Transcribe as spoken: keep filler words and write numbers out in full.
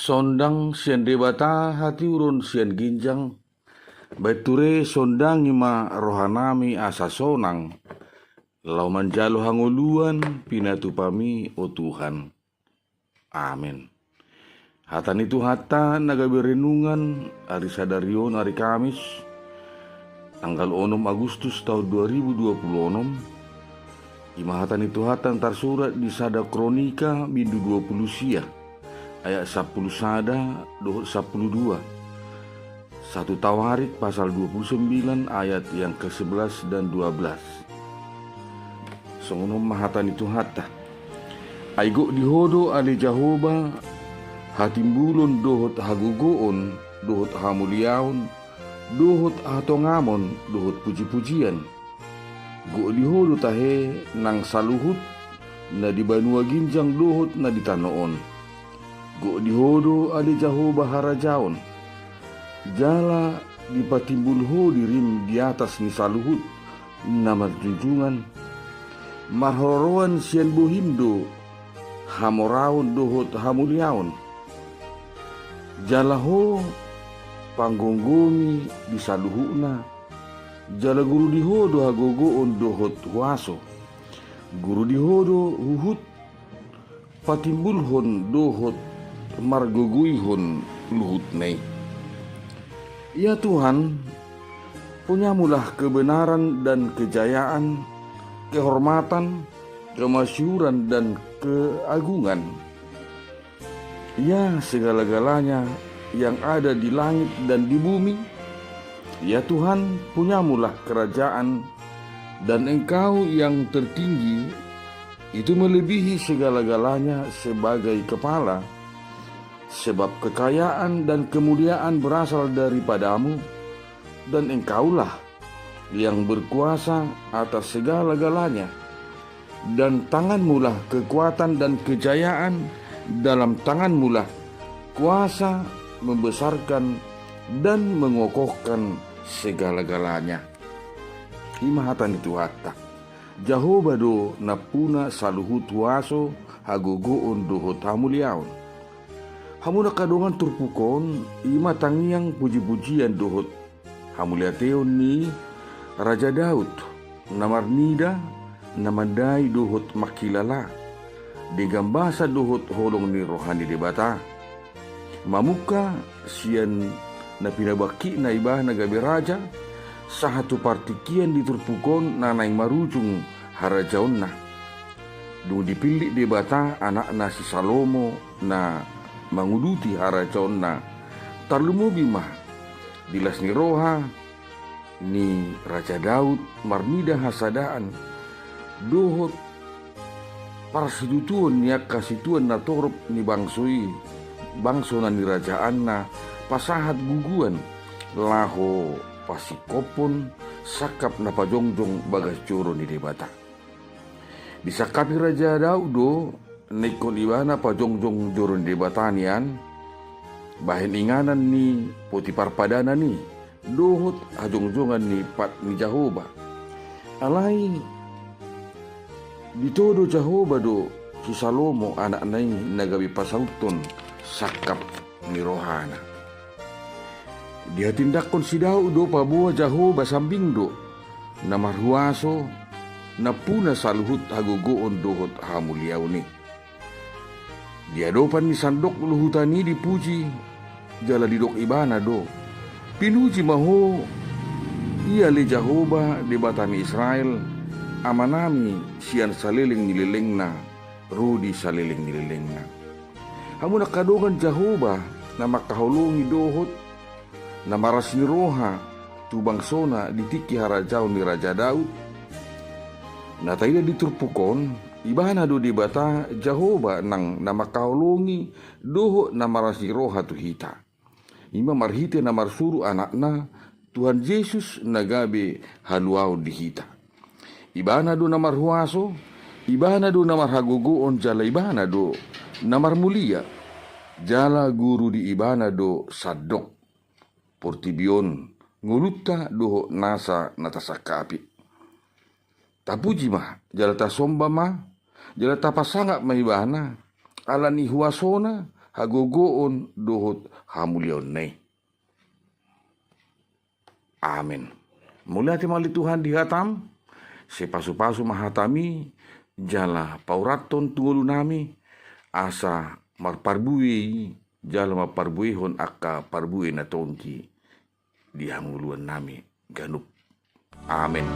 Sondang sian Debata hatiuron sian ginjang, baen ture sondangi ma rohanami asa sonang, laho manjalo hangoluan pinatupami, o Tuhan. Amen. Hata ni Tuhanta na gabe renungan ari sadari on, ari Kamis, tanggal onom Agustus taon dua ribu dua puluh onom. I ma hata ni Tuhanta na tarsurat di Sada Kronika bindu dua puluh sia, ayat sampulu sada dohot sampulu dua. Satu Tawarik pasal dua puluh sembilan ayat yang ke sebelas dan dua belas. Songon on ma hata ni Tuhanta. Ai gok di Ho do ale Jahowa, hatimbulon dohot hagogoon, dohot hamuliaon, dohot hatongamon, dohot pujipujian. Gok di Ho do tahe nang saluhut na di banua ginjang dohot na di tano on. Gok di Ho do ale Jahowa harajaon. Jala dipatimbul Ho dirim di atas ni saluhut na marjunjungan. Marharoroan sian bohim do hamoraon dohot hamuliaon. Jala Ho panggomgomi di saluhutna. Jala guru di Ho do hagogoon dohot huaso. Guru di Ho do huhut patimbulhon dohot margogoihon luhutna i. Ya Tuhan, punyamulah kebenaran dan kejayaan, kehormatan, kemasyhuran dan keagungan. Ya segala-galanya yang ada di langit dan di bumi, ya Tuhan, punyamulah kerajaan, dan Engkau yang tertinggi itu melebihi segala-galanya sebagai kepala, sebab kekayaan dan kemuliaan berasal daripada-Mu, dan Engkaulah yang berkuasa atas segala-galanya. Dan tangan-Mulah kekuatan dan kejayaan, dalam tangan-Mulah kuasa membesarkan dan mengokohkan segala-galanya. I ma hata ni Tuhanta. Jahowa do nampuna saluhut huaso, hagogoon dohot hamuliaon. Hamu na angka dongan, turpuk on i ma tangiang pujipujian dohot hamuliateon ni Raja Daud, na marnida, na mandai dohot mangkilala, denggan basa dohot holong ni roha ni Debata. Mamungka sian na pinabangkitna ibana gabe raja, sahat tu partingkian di turpuk on na naeng marujung harajaonna. Dung dipillit Debata anakna si Salomo na manguduti harajaonna, tarlumobi ma di las ni roha ni Raja Daud marnida hasadaan dohot parsitutuon ni angka situan na torop ni bangso i, bangso na nirajaanna, pasahat guguan laho pasingkophon sangkap na pajongjong bagas joro ni Debata. Disangkapi Raja Daud do na ingkon ibana pajongjong joro ni Debata nian, bahen inganan ni Potipar padanan i, dohot hajongjongan ni pat ni Jahowa. Alai ditodo Jahowa do si Salomo anakna i na gabe pasauthon sangkap ni rohana. Dihatindangkon si Daud do paboa Jahowa sambing do, na marhuaso, nampuna saluhut hagogoon dohot hamuliaon i. Di adopan ni sandok luhutan i dipuji, jala didok ibana do: Pinuji ma Ho, i ale Jahowa, Debata ni Israel, Amanami sian saleleng ni lelengna ro di saleleng ni lelengna. Hamu na angka dongan, Jahowa na mangkaholongi dohot na maras ni roha tu bangsona di tingki harajaon ni Raja Daud na taida di turpuk on, ibana do Debata Jahowa nang na mangkaholongi dohot na maras ni roha tu hita. I ma marhite na marsuru anakna Tuhan Jesus na gabe haluaon di hita. Ibana do na marhuaso, ibana do na marhagogoon jala ibana do na marmulia. Jala guru di ibana do sandok portibi on, ngolunta dohot nasa na tasangkapi. Tapuji ma, jala tasomba ma, jala tapasangap ma ibana, ala ni huasona, hagogoon dohot hamuliaonna i. Amen. Mauliate ma ale Tuhan di hatam, sai pasupasu ma hatami, jala paurathon tu ngolunami, asa marparbue i, jala marparbuehon angka parbue na tonggi di hangoluannami ganup. Amen.